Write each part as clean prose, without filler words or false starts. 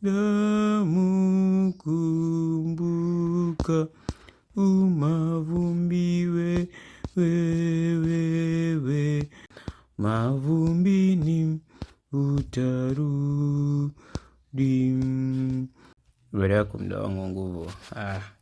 Damu kumbuka umavumbi wewe, mavumbini utarudi. Mbele yako mda wangu nguvu.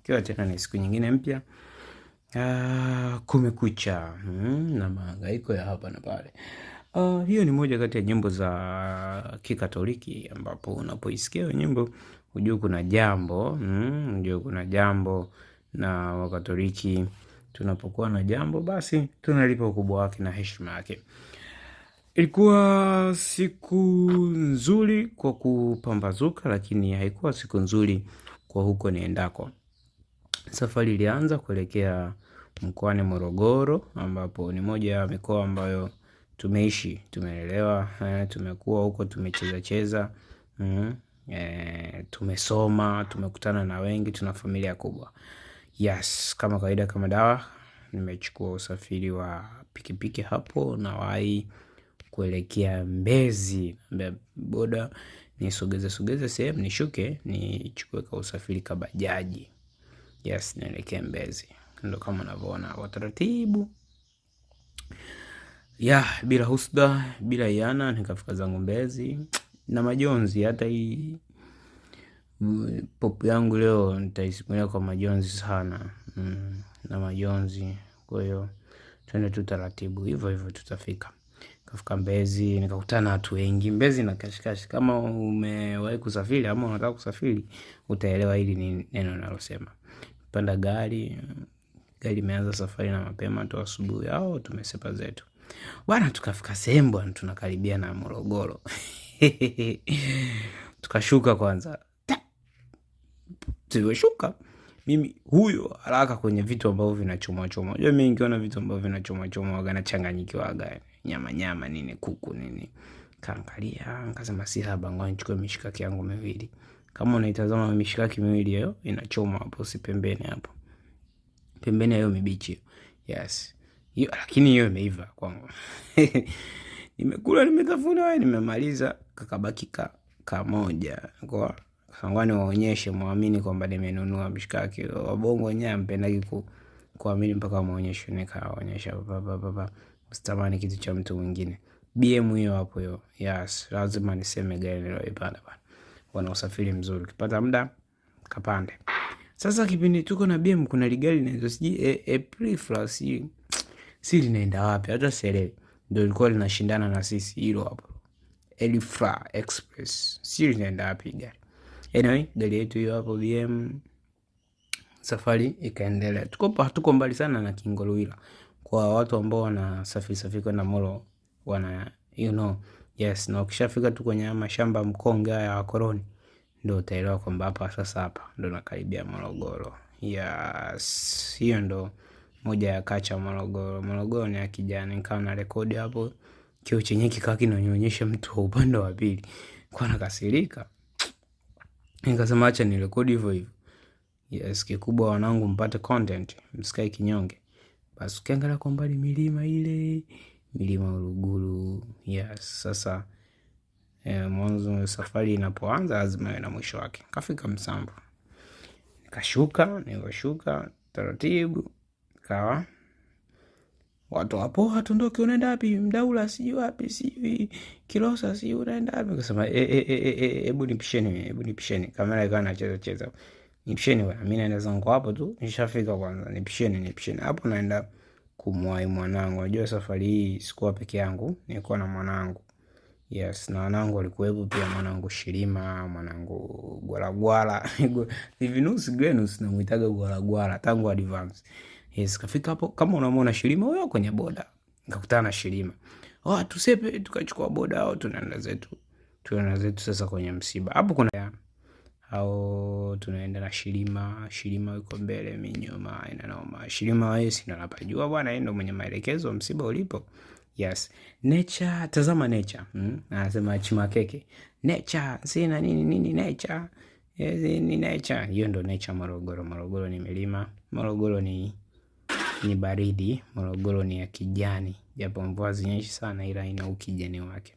Ikiwa tena ni siku nyingine mpya. Kumekucha na mahangaiko ya hapa na pale. Hiyo ni moja kati ya nyimbo za Kikatoliki ambapo unapoisikia hiyo nyimbo hujue kuna jambo, hujue kuna jambo na Wakatoliki tunapokuwa na jambo basi tunalipa ukubwa wake na heshima yake. Ilikuwa siku nzuri kwa kupambazuka, lakini haikuwa siku nzuri kwa huko niendako. Safari ilianza kuelekea mkoani Morogoro, ambapo ni moja ya mikoa ambayo tumeishi, tumelelewa, tumekuwa huko, tumecheza cheza, tumesoma, tumekutana na wengi, tuna familia kubwa. Yes, kama kawaida kama dawa, nimechukua usafiri wa pikipiki hapo nawahi kuelekea Mbezi. Boda nisogeze sogeze sehemu nishuke nichukue ka usafiri ka bajaji. Yes, naelekea Mbezi. Ndo kama unavyoona hapo taratibu. Ya, bila husda, bila hiana, nikafika zangu Mbezi na majonzi. Hata hii pop yangu leo nitaisimulia kwa majonzi sana. Na majonzi. Kwa hiyo twende tu taratibu, hivyo hivyo tutafika. Kafika Mbezi, nikakutana na watu wengi. Mbezi na kashikashi. Kama umewahi kusafiri ama unataka kusafiri, utaelewa hili ni neno ninalosema. Panda gari, gari imeanza safari na mapema tu asubuhi, au tumesepa zetu. Bwana, tukafika sehemu bwana, tunakaribia na Morogoro. Tukashuka kwanza. Tulivyoshuka, mimi huyo haraka kwenye vitu ambavyo vinachoma choma. Unajua mimi nikiona vitu ambavyo vinachoma choma waga nachanganyikiwaga, nyama nyama nini, kuku nini. Kaangalia, nikasema si haba, ngoja nichukue mishikaki yangu miwili. Kama unaitazama mishikaki miwili hiyo inachoma hapo, si pembeni hapo. Pembeni hiyo mibichi. Yes. Hiyo, lakini hiyo imeiva kwangu. Nimekula, nimetafuna, wewe nimemaliza, kakabaki kamoja. Kwa ngoja niwaonyeshe muamini kwamba nimenunua mishikaki. Wabongo wenyewe hampendagi kuamini mpaka muonyeshe. Nikawaonyesha pa, pa, pa, pa. Usitamani kitu cha mtu mwingine. BM hiyo hapo hiyo. Yes, lazima niseme gari niliyoipanda bana. Wana usafiri mzuri. Ukipata muda kapande. Sasa kipindi tuko na BM kuna ligari linaitwa sijui April Plus, sijui si linaenda wapi hata sielewi. Ndio lilikuwa linashindana na sisi hilo hapo. Elifra Express. Si linaenda wapi gari. Anyway, gari yetu hiyo hapo BM, safari ikaendelea. Hatuko mbali sana na Kingolwila. Kwa watu ambao wanasafiri safiri kwenda Moro wana you know, yes, na ukishafika tu kwenye mashamba mkonge haya ya wakoloni ndio utaelewa kwamba hapa sasa hapa ndio nakaribia Morogoro. Yes, hiyo ndo moja ya kacha Morogoro. Morogoro ni ya kijani. Nikawa na rekodi hapo, kioo chenyewe kikawa kinanionyesha mtu wa upande wa pili. Kwa nakasirika. Nikasema acha nirekodi hivyo hivyo. Yes, kikubwa wanangu mpate content, msikae kinyonge. Basi ukiangalia kwa mbali milima ile, milima Uluguru. Yes, sasa mwanzo safari inapoanza lazima iwe na mwisho wake. Kafika Msamvu. Nikashuka, nilivyoshuka taratibu kawa watu hapo, hatundoki, unaenda wapi? Mdaula sijui wapi, sijui Kilosa sijui unaenda wapi? Nikasema hebu nipisheni, hebu nipisheni. Kamera ikawa inacheza cheza. Nipisheni bwana, mimi naenda zangu hapo tu, nishafika kwanza. Nipisheni, nipisheni. Hapo naenda kumwahi mwanangu. Unajua safari hii sikuwa peke yangu, nilikuwa na mwanangu. Yes, na wanangu walikuwepo pia, mwanangu Shirima, mwanangu Gwalagwala. Livinus Grenus namuitaga Gwalagwala tangu advance. Yes, kafika hapo kama unamuona Shirima huyo kwenye boda. Nikakutana na Shirima. Oh, tusepe, tukachukua boda au tunaenda zetu. Tunaenda zetu sasa kwenye msiba. Hapo kuna hao tunaenda na Shirima, Shirima yuko mbele, mimi nyuma, ina noma. Shirima wewe si ndo anapajua bwana, yeye ndo mwenye maelekezo msiba ulipo. Yes. Nature, tazama nature. Anasema Chimakeke. Nature, sina nini nini nature. Yes, ni nature. Hiyo ndo nature Morogoro. Morogoro ni milima. Morogoro ni baridi. Morogoro ni ya kijani. Japo mvua zinyeshi sana ila ina ukijani wake.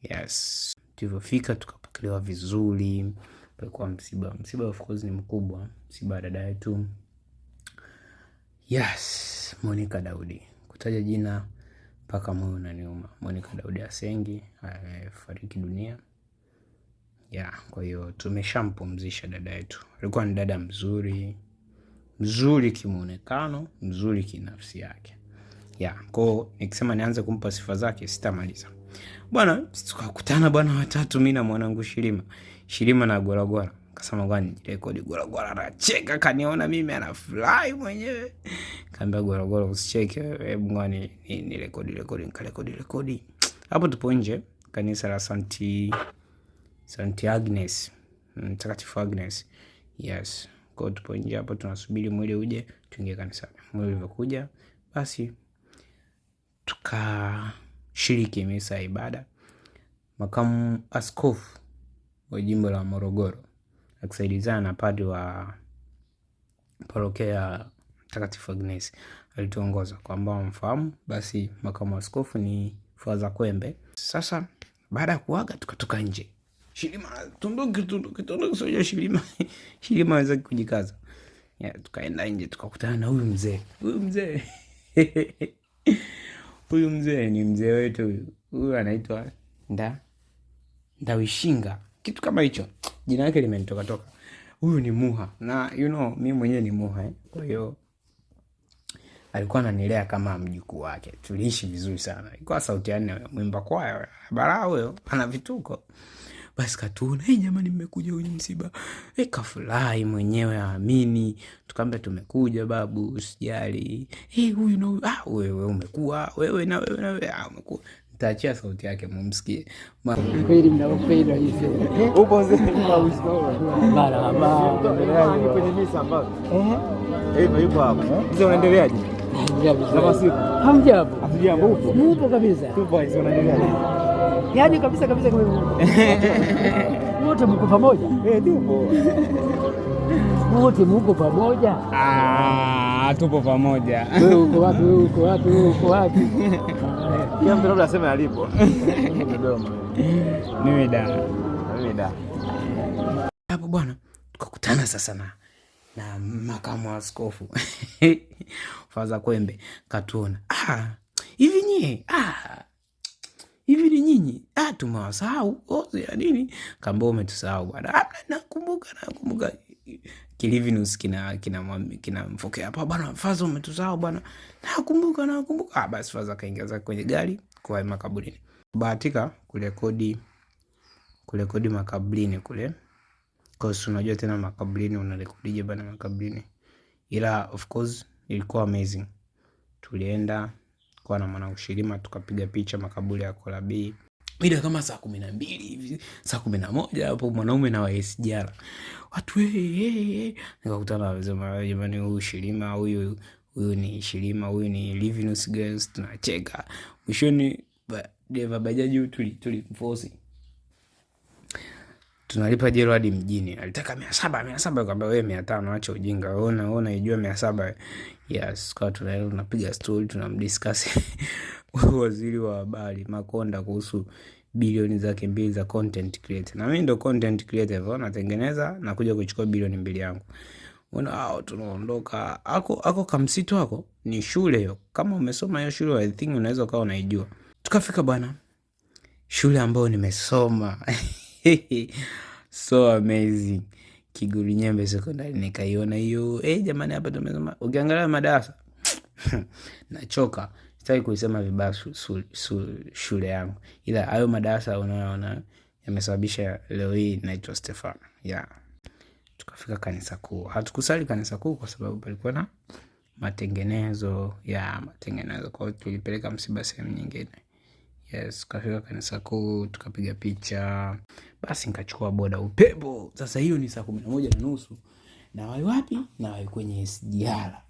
Yes. Tulivyofika tukapokelewa Tulipokelewa vizuri. Palikuwa msiba. Msiba of course ni mkubwa, msiba wa dada yetu. Yes, Monica Daudi. Kutaja jina mpaka moyo unaniuma. Monica Daudi Asengi amefariki dunia. Yeah, kwa hiyo tumeshampumzisha dada yetu. Alikuwa ni dada mzuri, mzuri kimuonekano, mzuri kinafsi yake. Yeah, kwa hiyo nikisema nianze kumpa sifa zake sitamaliza. Bwana, tukakutana bwana watatu, mimi na mwanangu Shilima. Shilima na Goragora. Kasema ngoja nijirekodi. Goragora anacheka, kaniona mimi anafurahi mwenyewe. Kaambia Goragora usicheke wewe, hebu ngoja ni rekodi rekodi, nikarekodi rekodi. Hapo tupo nje kanisa la Santi Agnes, Mtakatifu Agnes. Yes. Kwa hiyo tupo nje hapo tunasubiri mwili uje tuingie kanisani. Mwili ulivyokuja basi tukashiriki misa ya ibada. Makamu askofu wa jimbo la Morogoro akisaidizana na padri wa parokia ya Mtakatifu Agnes alituongoza. Kwa ambao wamfahamu basi makamu askofu ni Father Kwembe. Sasa baada ya kuaga tukatoka nje. Shilima tunduki tunduki tunduki, sio Shilima. Shilima hawezi kujikaza. Ya, tukaenda nje tukakutana na huyu mzee. Huyu mzee. Huyu mzee ni mzee wetu huyu. Huyu anaitwa Ndawishinga. Kitu kama hicho. Jina lake limenitoka toka. Huyu ni Muha. Na you know mimi mwenyewe ni Muha eh. Kwa hiyo alikuwa ananilea kama mjukuu wake. Tuliishi vizuri sana. Ilikuwa sauti ya nne mwimba kwaya. Balaa huyo ana vituko. Basi katuona, hey, jamani mmekuja kwenye msiba. Kafurahi mwenyewe aamini. Tukamwambia tumekuja babu, usijali. Hey, huyu na huyu, wewe umekuwa, wewe na wewe na wewe, umekuwa. Nitaachia sauti yake mumsikie. Kweli mnaopenda hizo. Upo mzee. Marhaba. Kwenye misa ambapo. Eh, yupo hapo. Mzee unaendeleaje? Kama siku. Hamjambo. Hatujambo, upo? Mupo kabisa. Tupo, hizo unaendeleaje? Yaani kabisa kabisa kama wote mko pamoja. Eh, tupo. Wote mko pamoja. Tupo pamoja. Wewe uko wapi? Wewe uko wapi? Wewe uko wapi? Kila mtu labda aseme alipo. Dodoma. Mimi da. Mimi da. Hapo bwana tukakutana sasa na makamu wa askofu Father Kwembe katuona. Hivi nyie, hivi ni nyinyi? Tumewasahau. Ozi ya nini? Kaambia umetusahau bwana. Nakumbuka. Kilivinus kinamfokea hapa bwana, Father umetusahau bwana. Nakumbuka. Basi Father akaingia zake kwenye gari kwa makaburini. Bahatika kurekodi makaburini kule. Cause unajua tena makaburini unarekodije bana makaburini. Ila of course ilikuwa amazing. Tulienda kwa na mwanangu Shilima tukapiga picha makaburi ya Kola B. Ila kama saa 12 hivi, saa 11 hapo mwanaume na wa SGR. Watu hey. Nikakutana na wazee, jamani huyu Shilima, huyu ni Shilima, huyu ni Livinus Girls, tunacheka. Mwishoni dereva bajaji tulimforce. Tunalipa jero hadi mjini. Alitaka 700, 700, nikamwambia wewe 500 acha ujinga. Wewe unaijua 700. Yes, kwa tunaenda tunapiga story, tunamdiscuss waziri wa habari Makonda kuhusu bilioni zake 2 za content creator. Na mimi ndo content creator, natengeneza na kuja kuchukua bilioni 2 yangu. Unaona hao tunaondoka. Ako kamsitu wako ni shule hiyo. Kama umesoma hiyo shule I think unaweza ukawa unaijua. Tukafika bwana shule ambayo nimesoma. So amazing. Kiguru Nyembe Secondary nikaiona hiyo. Jamani hapa tumesoma. Ukiangalia madarasa nachoka. Sitaki kuisema vibaya shule yangu. Ila hayo madarasa unayoona yamesababisha leo hii naitwa Stefano. Yeah. Tukafika kanisa kuu. Hatukusali kanisa kuu kwa sababu palikuwa na matengenezo. Matengenezo. Kwa hiyo tulipeleka msiba sehemu nyingine. Yes, tukafika kanisa kuu, tukapiga picha. Basi nikachukua boda upepo. Sasa hiyo ni saa 11:30. Na wapi wapi? Na wapi kwenye SGR.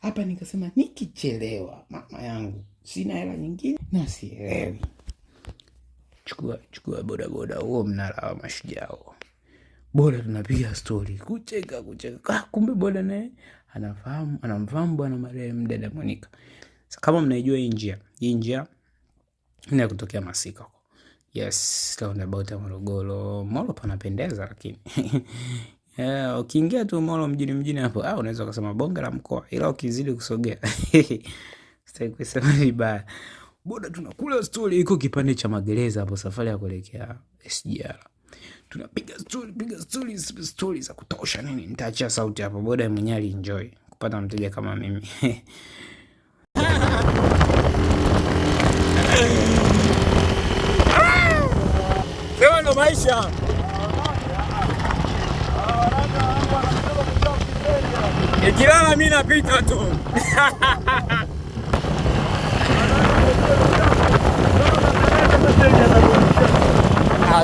Hapa nikasema nikichelewa mama yangu sina hela nyingine na sielewi. Chukua boda boda huo mnara wa mashujaa huo. Boda tunapiga story, kucheka. Kumbe boda naye anamfahamu bwana marehemu dada Monica. Sasa kama mnaijua hii njia, hii njia ni ya kutokea Masika huko. Yes, roundabout ya Morogoro. Moro panapendeza lakini. Yeah, ukiingia tu Moro mjini mjini hapo, unaweza ukasema bonge la mkoa, ila ukizidi kusogea sitaki kusema vibaya. Boda tunakula story, iko kipande cha magereza hapo, safari ya kuelekea SGR. Tunapiga story, piga story, story za kutosha nini. Nitaachia sauti hapo, boda mwenyewe alienjoy kupata mteja kama mimi. Sema ndo maisha. Ikilala mimi napita tu.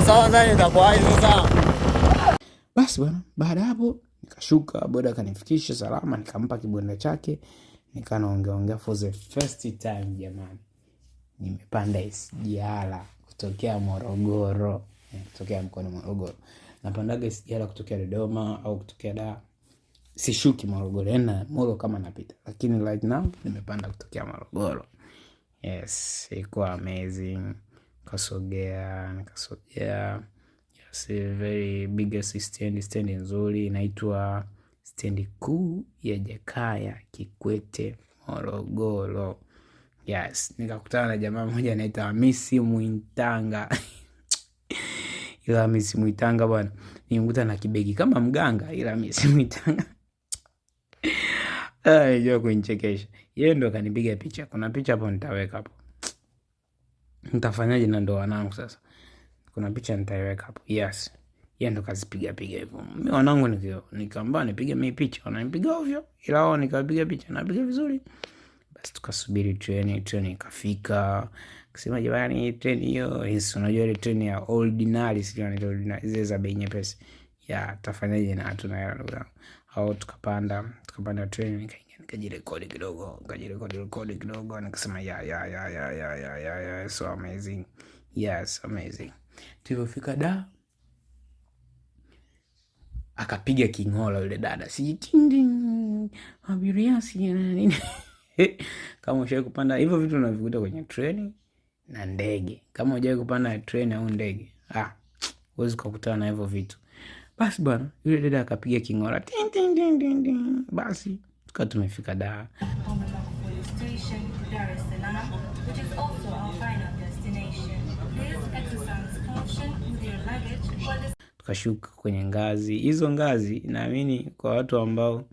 Sawa nani itakuwaje sasa? Basi bwana, baada hapo nikashuka, boda akanifikisha salama, nikampa kibonda chake, nikanaongea ongea for the first time jamani. Nimepanda SGR kutokea Morogoro, kutokea mkoani Morogoro. Napandaga SGR kutokea Dodoma au kutokea Dar. Sishuki Morogoro, yaani Moro kama napita. Lakini right now nimepanda kutokea Morogoro. Yes, ilikuwa amazing. Kasogea, nikasogea. Yes, very biggest stand, stand nzuri inaitwa stendi kuu ya Jakaya Kikwete Morogoro. Yes, nikakutana na jamaa mmoja anaitwa Hamisi Mwitanga. Ila Hamisi Mwitanga bwana, nilimkuta na kibegi kama mganga, ila Hamisi Mwitanga alijua kunichekesha. Yeye ndo akanipiga picha. Kuna picha hapo nitaweka hapo. Nitafanyaje na ndo wanangu sasa? Kuna picha nitaiweka hapo. Yes. Yeye ndo kazipiga piga hivyo. Mimi wanangu nikiambia nipige mimi picha, wananipiga ovyo. Ila wao nikapiga picha, napiga vizuri. Basi tukasubiri treni, treni ikafika. Akasema jamani, treni hiyo, yes, unajua ile treni ya ordinary, sijui wanaita ordinary, zile za bei nyepesi. Ya, tafanyaje na hatuna hela ndugu yangu. Au tukapanda treni, nikaingia, nikajirekodi kidogo, nikajirekodi rekodi kidogo, nikasema ya, ya, ya, ya, ya, ya, ya, ya, so amazing. Yes, amazing. Tulipofika da, akapiga king'ola yule dada. Si ting ting, abiria si nini. Kama ushawahi kupanda hivyo vitu unavikuta kwenye treni na ndege. Kama hujawahi kupanda treni au ndege, huwezi kukutana na hivyo vitu. Basi bwana, yule dada akapiga king'ola ting ting ting ting ting. Basi tukawa tumefika Dar. Station, Dar es Salaam, which is also our final destination. Please exercise caution with your luggage while the Tukashuka kwenye ngazi. Hizo ngazi naamini kwa watu ambao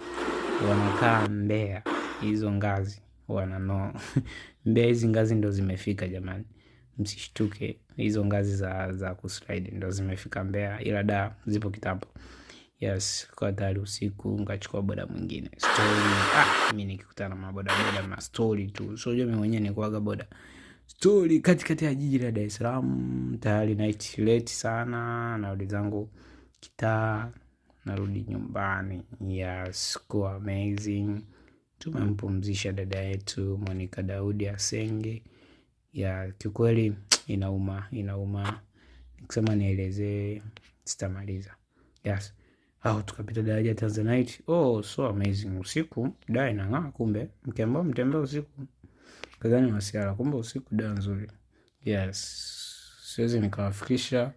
wanakaa Mbeya, hizo ngazi wanano. Mbeya hizi ngazi ndo zimefika jamani. Msishtuke, hizo ngazi za kuslide ndo zimefika Mbeya, ila da zipo kitambo. Yes, kwa tayari usiku nikachukua boda mwingine. Story. Mimi nikikutana na maboda boda na story tu. So unajua mimi mwenyewe nilikuwaga boda. Story katikati ya jiji la Dar es Salaam, tayari night late sana, narudi zangu kitaa, narudi nyumbani. Yes, kuwa amazing. Tumempumzisha dada yetu Monica Daudi Asenge. Ya, kiukweli inauma, inauma. Nikisema nielezee sitamaliza. Yes. Au tukapita daraja Tanzanite. Oh, so amazing. Usiku daa inang'aa kumbe. Mkiambiwa mtembee usiku, kadhani masiara, kumbe usiku daa nzuri. Yes. Siwezi nikawafikisha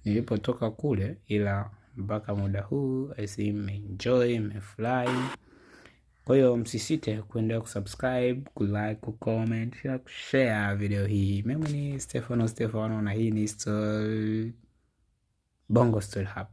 nilipotoka kule, ila mpaka muda huu I see mmeenjoy, mmefurahi. Kwa hiyo msisite kuendelea kusubscribe, kulike, kucomment na kushare video hii. Mimi ni Stefano Stefano na hii ni Story Bongo Story Hub.